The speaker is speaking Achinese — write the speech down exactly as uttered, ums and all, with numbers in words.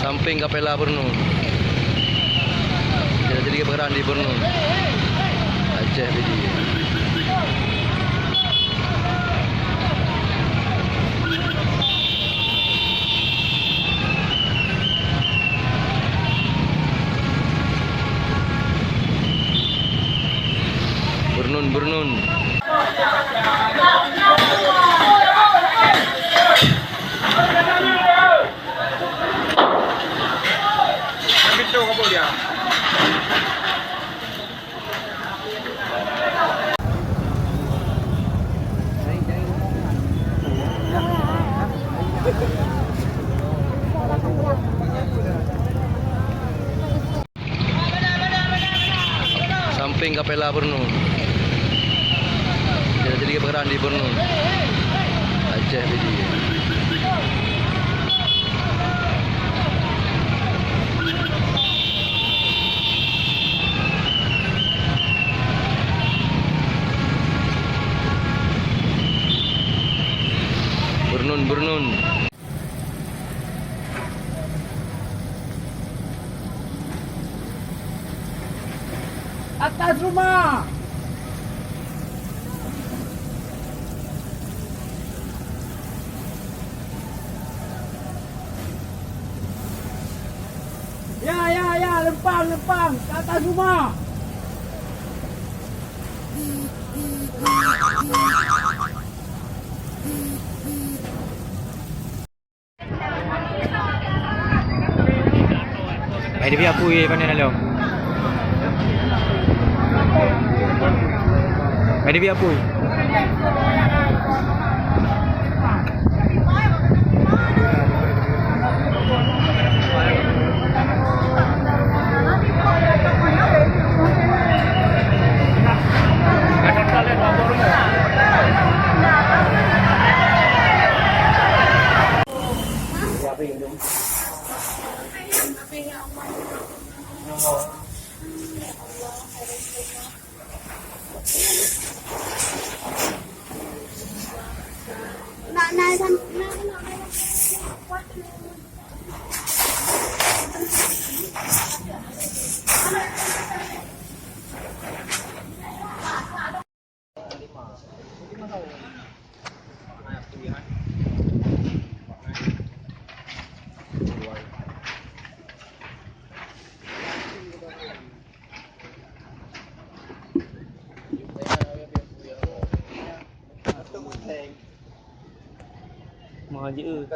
Sampéng Kapela Borneo. Jadi, jadi peugah di Borneo. Aceh Pidie. Borneo, Borneo. Sampéng Kapela Borneo. Jadi, jadi peugah di Borneo. Aceh Pidie. Borneo, Borneo. Atas rumah. Ya, ya, ya, lempang, lempang. Ke atas rumah. Hai, di pihak pui, pandai dalam. Hai, di pihak pui. Mah jeuet.